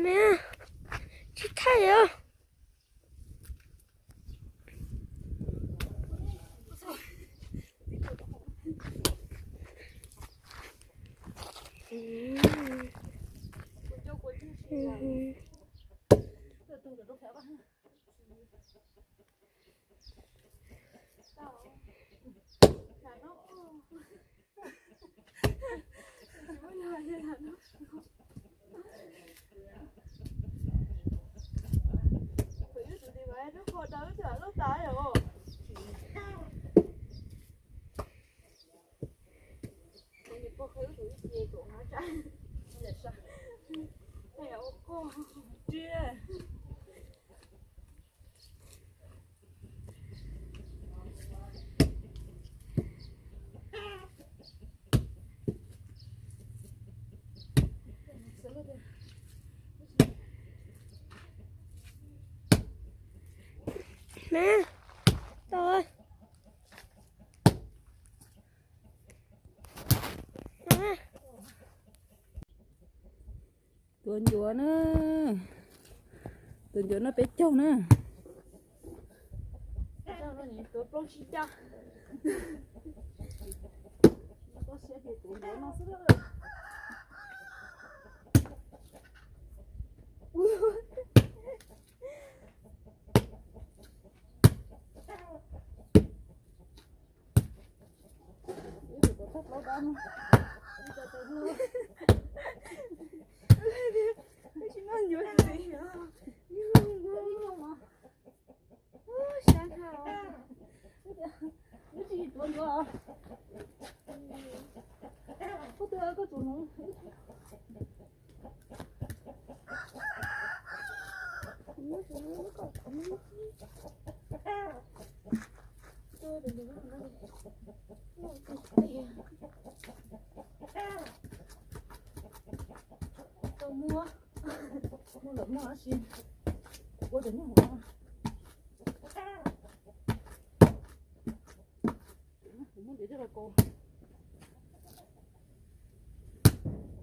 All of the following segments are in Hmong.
Me, tsis thaij os. Tuav ncuav na, tuav ncuav no peb caug na. Tau muaj, muaj lawm muaj si, kuv kuv cov nyuj hauv no. Kuv muab ntiav coj los kaus.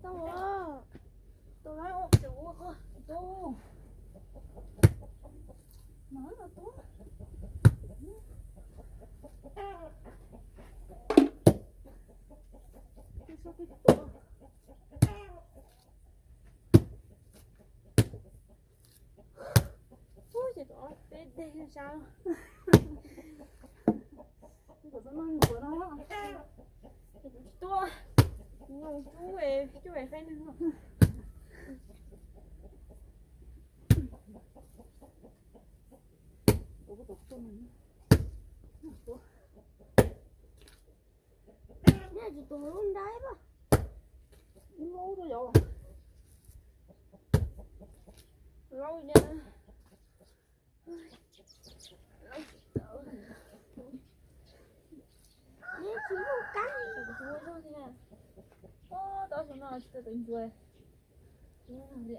Tau, tau lawm, tau ua qhov tau. Mas tau. Ub, ces tau peb deg sab. Kuv tsis tuaj, kuv cub, cub feb neeg no. Nej tsis tuaj lub nraib pa. Laub rau yov. Laub li. Tsis muaj kab li. Tau xyoo no tsis tau tawv ncuav. Tub no li,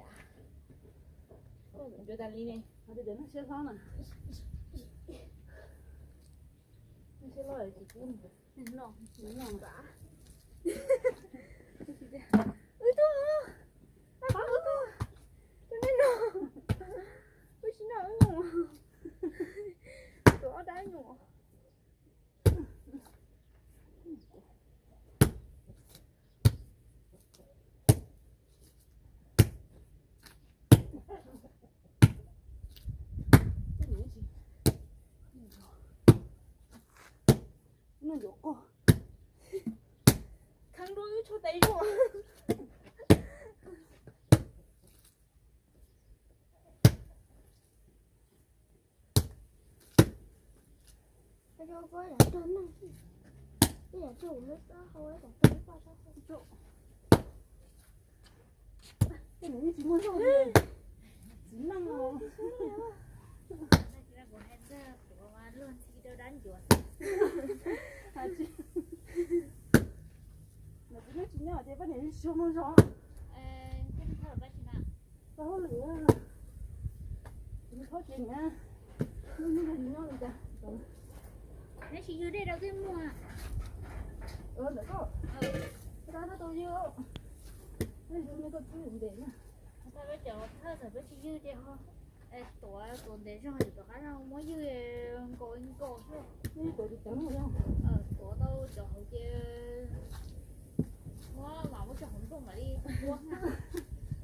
koj tawv ncuav tas li ne. Hais tias nej siab hlob na. Nej siab hlob tsis pub no. Wb tuaj, wb tuaj, tuaj nej no, wb tsis noj wb mus, tuaj ob dab mus. Khab nruab wb tshuab tes zuj. Tej nws tsis muaj zog li, txiv neej os. Txiv neej tsis nyob ces poj niam tsis muaj zog. Tau hauj lwm, thaub ces niam, nyob nyob li cas. Neb tsis yug dej rau twb muag. Ntawm koj, koj rau tus yug, yug koj twb ntev na. Peb cov thawj thaum peb tsis ywg ces ho tuav tuav ntev zog, tuav qab zog muab ywg nkaus nkaus xwb. Tuav tau cov hauv ces muab mam muab tso hauv ntuj mam li ua.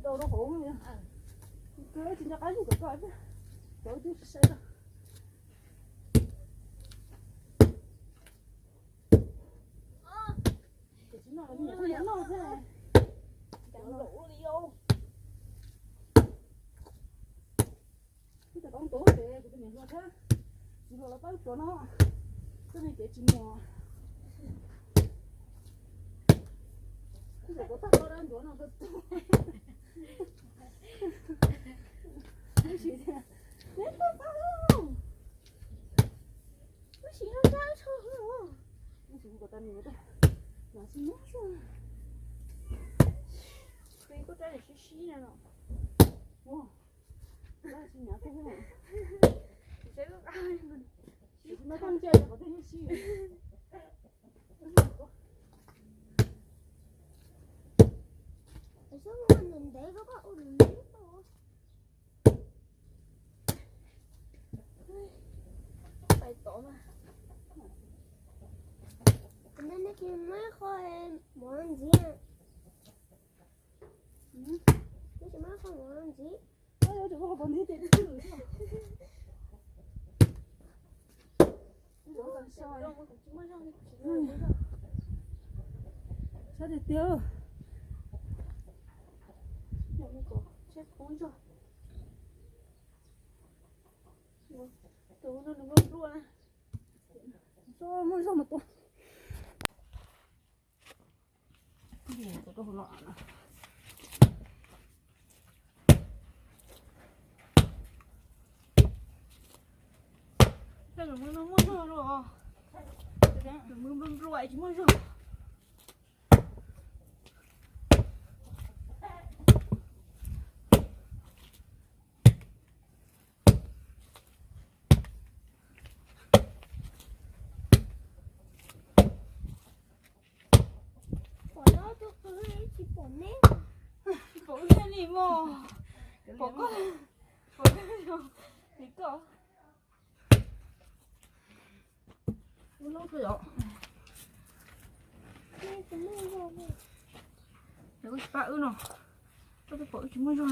Rau rau hauv, tsis nco qab ywg kom tau, cov twb sai sai. Ces tsis noj los nws yam noj xwb. Cas laus ua li yau. Twb tau tuav ces kuv tus niam hluas thiab txiv hluas los pab tuav no, koj niag kev tsis muag. Twb tau tuav tag nrho dab ncuav no koj tuav. Wb sim tias, neb tuaj pab lauj, wb sim no rab tsho, wb sim kom tau nws, no tsis muab xwb. Peb koj rab sib sib no. Ua, rab tsis nyav koj, tsis muab koj ntsia qhov twg yeej sib. Ntev ntev koj ua ntev ntev. Pais tod mas. Tus no nej tsis muab qho mov ntxiv. Nej tsis muab qho mov ntxiv. Sab tiag tiag. Muaj zog mas tua. Muaj zog, muaj zog. Pom no tus kwv tsis pom neb. Tsis pom wb thiaj li mog. Pom koj, pom koj, pom koj. Ub, no koj yom. Yog koj tsis pab wb no, koj twb pom wb tsis muaj zog,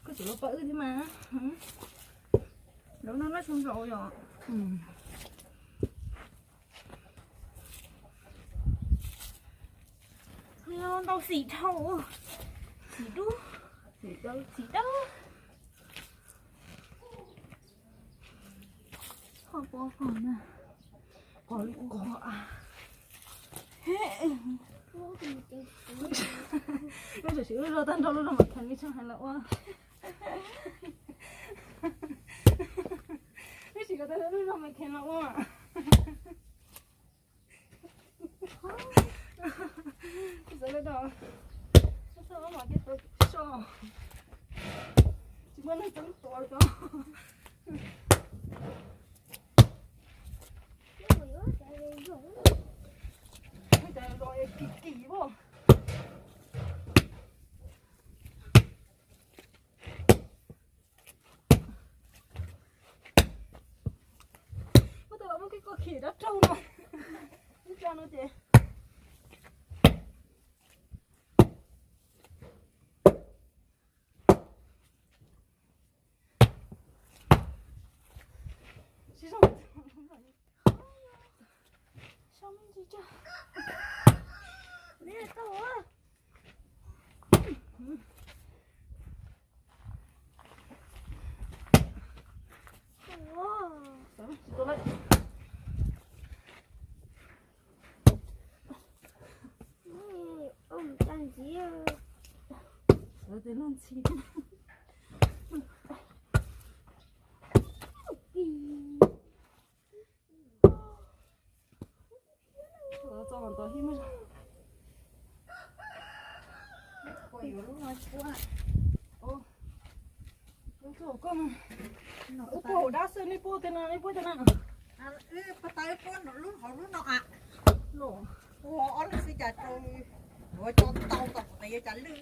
koj tseem los pab wb thiab mas. Lawv no noj tshua ntau yom. Ntau xim dhau, xim dub, xim dawb. Qhov pov qhov na, qhov li qhov. Wb tam sim wb zog tag nrho lub zog Mem Khees li tshaj hais los ua. Wb tsis ko tag lub zog Mem Khees los ua. Xav li no, soj mas kev tau soj, tsis muaj neeg txeeb tua ko. Ua cas los kim kim as. Muab tau los muab kiag koj khim dab raug no. Ib tsa no ces sib zoo. Sab me ntsis tsa. Neb tau. Tsis tau lawm. Ntxiv. Sawv tes luag ntxhi. Txo kom tau hib muaj. Lub puag hauv dab xwb, nej puag tej no, nej puag tej na. Puag ta puag lub hauv lub no a. Ua ob lub xwb cas rau, yuav tso tau tom qab yuav cas lwj.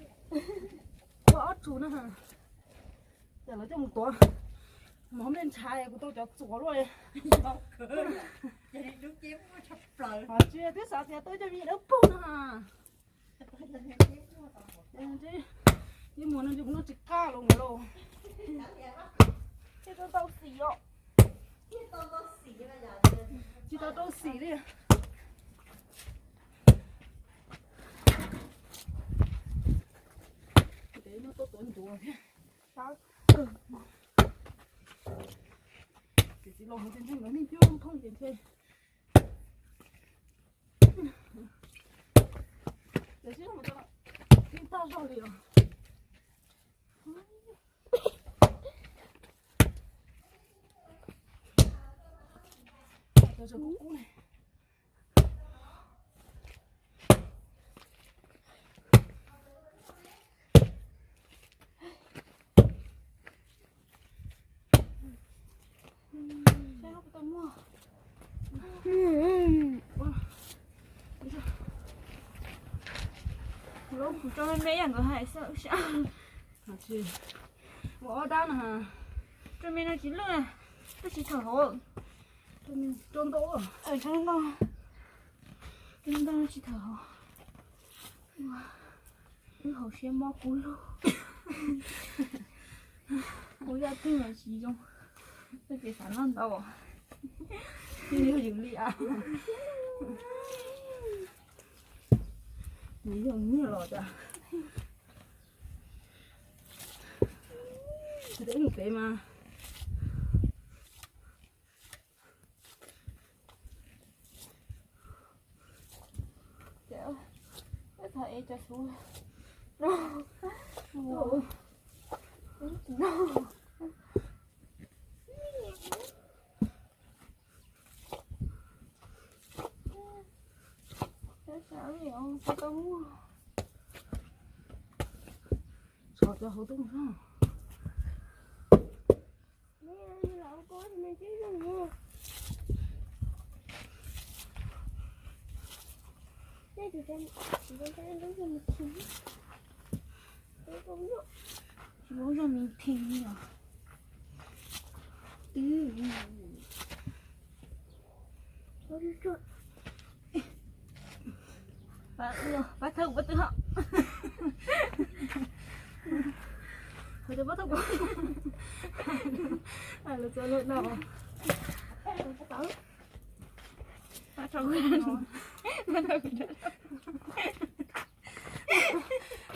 Ua ob tug na. Ces lawv coj mus tuav mov nplej ntshav, kuv tau cov txuas luaj li. Tsis twb xav tias twb coj me nyuam dawb paug no. Ib muag no kuv noj tsis qab los mus lauj. Tsis tau tau xim os. Tsis tau tau xim li. Ces no tuaj tuav ncuav thiab. Ces txiv laus mus ntseeg ntseeg lawv neej coob thooj ces ntshe Ces sib nug tau tag zog li os. Rau me me yog nkawd hais xwb. Ua ob dab no. Rau me no tsis lwj, twb tsis thaum hauv. Rau ntau, rau ntau, rau ntau tsis thaum hauv. Wb haus siab mob kub lug. Kuv yaj twg los tsis zoo, koj ces xav noj ntau. Yog yus li a. Nws yog nyiag los cas. Tes mus pem mas. Ces wb txog es cov suv no. Txhos cov hauv tuaj mus. Tsis paub zog me thij li os. Twb pab thawj kuv pab twb hom. Hais tias pab thawj kuv. Hais lus txog lus no. Pab thawj kuv.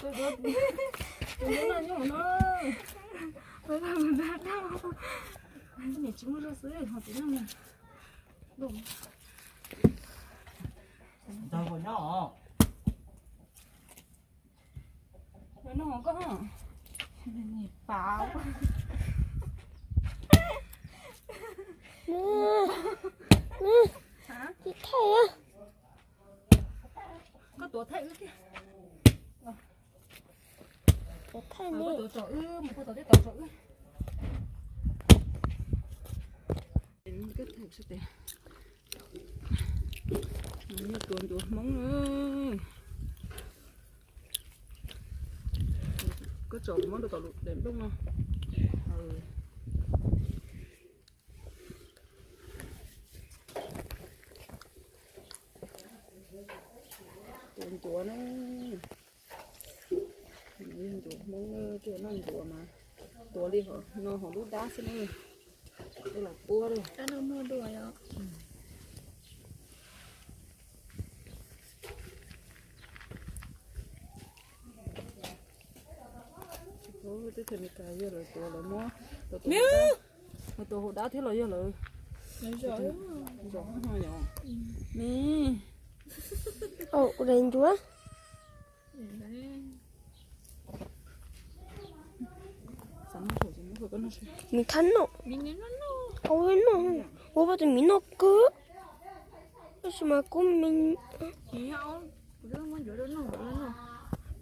Tus no nyuaj no. Pab thawj kuv. Niam tsis muaj zog xwb ho tsis noj. Ntawd puas nyob os? Noj koj. Pav. Tsis thaij. Koj tuav thaij wb thiab. Tuav thaij, koj tuav tsom wb, mus koj tuav thaij tsom wb. Koj tuav ncuav Hmoob na. Koj tsom muab rau tom lub daim nplooj no. Tuav ncuav na. Yog ncuav Hmoob, tuaj noj ncuav mas tuav li no hauv lub dab xwb na. Tej los puab li. Teb chaws Amelikas yog lawv tuav, lawv muab lawv tuav hauv dab thiab los yog lawv zom no yom? Ni, ua daim ncuav. Miv thab noj, ua noj, ua pab tus miv noj kawg, tab sis mas kuv,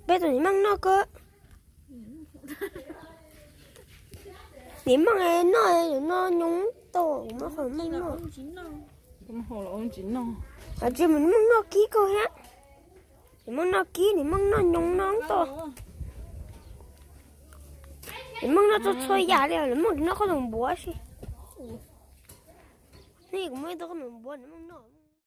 peb tus niam meej noj kawg. Niam meej noj, no nyoos tau, muab qhov meej noj. Tsis mus niam meej noj kib kawg thiab. Niam meej noj kib, niam meej noj nyoos no tau. Nws muaj noj txhua txhua yam li, nws muaj noj qhob noom npuav xwb. Ne, kuv muaj ib tug qhob noom npuav nws muaj noj.